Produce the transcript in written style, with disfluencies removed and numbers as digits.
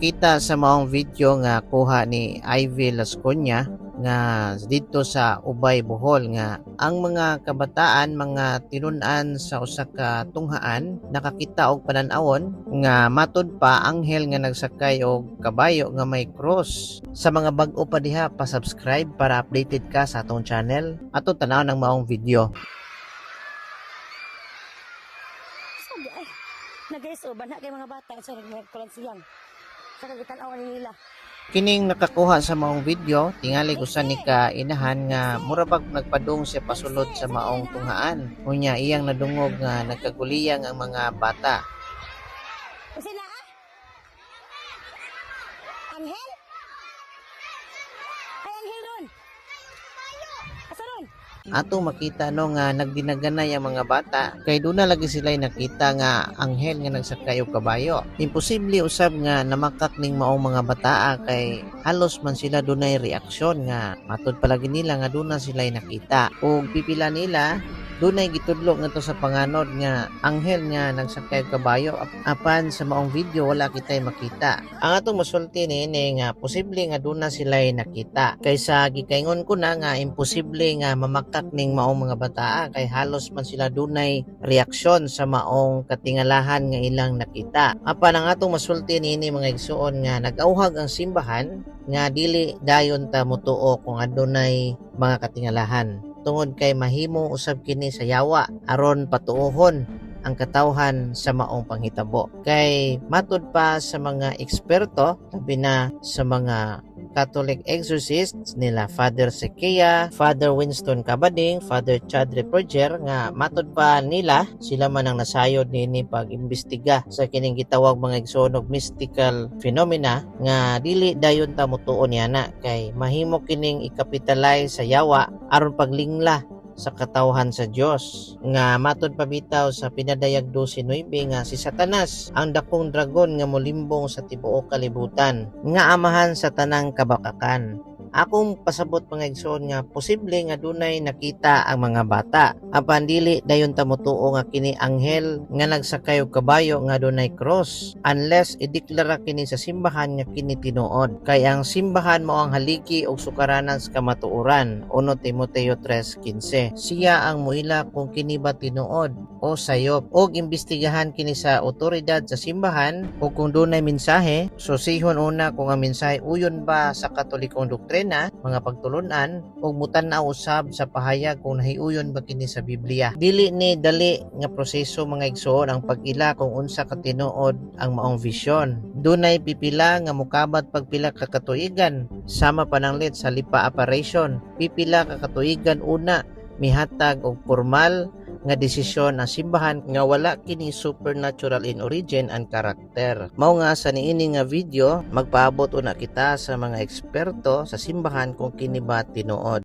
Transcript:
Makita sa maong video nga kuha ni Ivy Lasconia nga didto sa Ubay, Bohol, nga ang mga kabataan, mga tinun-an sa usa ka tunghaan, nakakita og panan-awon nga matud pa anghel nga nagsakay og kabayo nga may cross. Sa mga bag-o pa diha, pa-subscribe para updated ka sa atong channel. Ato tan-aw ng maong video. Sabi ay, na guys, oh, bana kay mga bata sa nagkulan siyang. Sa kagitan-awan nila. Kining nakakuha sa maong video, tingali usa ni ka inahan nga mura bag nagpadung siya pasulod sa maong tunghaan. Unya iyang nadungog nga nagkaguliyang ang mga bata. Kasi na ah? Anghel? Ay, anghel ron. Asa ron? Atong makita no nga nagdinaganay ang mga bata kay duna lagi sila nakita nga anghel nga nagsakay og kabayo. Imposible usab nga namakak ning maong mga bataa kay halos man sila dunay reaksyon nga matud palagi nila nga duna sila nakita. Ug pipila nila dunay gitudlo ngadto sa panganod nga anghel nga nagsakay og kabayo, apan sa maong video wala kitay makita. Ang atong masulti niini nga posible nga duna sila nakita kaysa gikaingon ko na nga imposible nga mamakak ning maong mga bataa kay halos man sila dunay reaksyon sa maong katingalahan nga ilang nakita. Apan ang atong masulti niini, mga igsuon, nga nag-auhag ang simbahan nga dili dayon ta motuo kung adunay mga katingalahan tungod kay mahimo usab kini sa yawa aron patuohon ang katawhan sa maong panghitabo. Kay matud pa sa mga eksperto, labi na sa mga Catholic exorcists nila Father Sequea, Father Winston Cabading, Father Chad Reporger, nga matud pa nila sila man ang nasayod niini pag-imbestiga sa kining gitawag, mga igsoon, og mystical phenomena, nga dili dayon ta motuo niana kay mahimo kining i-capitalize sa yawa aron paglingla sa katawhan sa Dios, nga matud pa bitaw sa Pinadayag 12:9 nga si Satanas ang dakong dragon nga molimbong sa tibuok kalibutan nga amahan sa tanang kabakakan. Akong pasabot, mga igsoon, nga posible nga dunay nakita ang mga bata apan dili dayon ta motuo nga kini anghel nga nagsakay og kabayo nga dunay cross unless ideklara kini sa simbahan nga kini tinuod, kay ang simbahan mao ang haligi og sukaranan sa kamatuoran, 1 Timoteo 3:15. Siya ang muila kung kini ba tinuod o sayop og imbestigahan kini sa otoridad sa simbahan, o kung dunay mensahe, susihon una kung ang mensahe uyon ba sa Katolikong doktrina, mga pagtulunan, ug mutan-aw usab sa pahayag kung nahiuyon ba kini sa Biblia. Dili ni dali nga proseso, mga igsoon, ang pag-ila kung unsa ka tinuod ang maong vision. Dunay pipila nga mukabat pagpila ka katuigan, sama pananglit sa Lipa apparition. Pipila ka katuigan una mihatag og formal nga desisyon ang simbahan nga wala kini supernatural in origin and character. Mao nga sa niini nga video, magpaabot una kita sa mga eksperto sa simbahan kung kini ba tinuod.